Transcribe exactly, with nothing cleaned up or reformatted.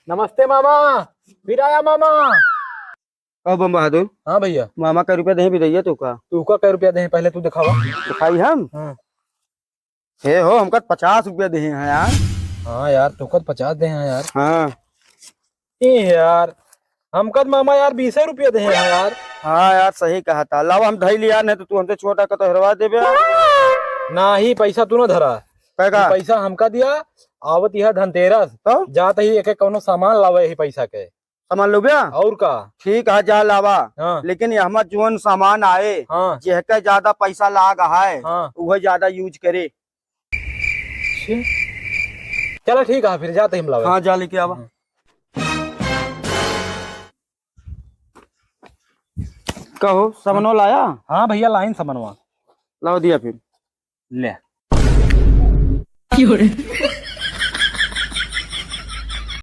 नमस्ते मामा। फिर आया मामा। कहो बम बहादुर। हाँ भैया। मामा कै रुपया देहे बिदैया तू का? तू का कै रुपया देहे, पहले तू दिखावा। दिखाई हम? हाँ। हे हो, हमका पचास रुपया देहे हैं यार। हाँ यार, तू का पचास देहे हैं यार। हाँ। ए यार, हमका तो मामा यार बीसे रुपया देहे हैं यार। हाँ यार, सही कहा था। लावा हम धई लिया, नहीं तो तू हमसे छोटा का तो हरवा देबे। नाही, पैसा तू ना धरा। कै का? पैसा हमका दिया, आवत यह धनतेरस। तो? जात ही एक एक कौनो सामान लावे ही पैसा के। सामान लोबे? और का? ठीक है, जा लावा। हाँ। लेकिन ये हमार जोन सामान आए, हाँ। जेहके ज्यादा पैसा लाग है, हाँ। उहे ज्यादा use करे। अच्छा। चला ठीक है, फिर जाते हम लावे। हाँ, जा लेके आवा। हाँ। कहो, समनवा लाया? हाँ भैया, लाइन समनवा। लाओ दिया फिर। ले।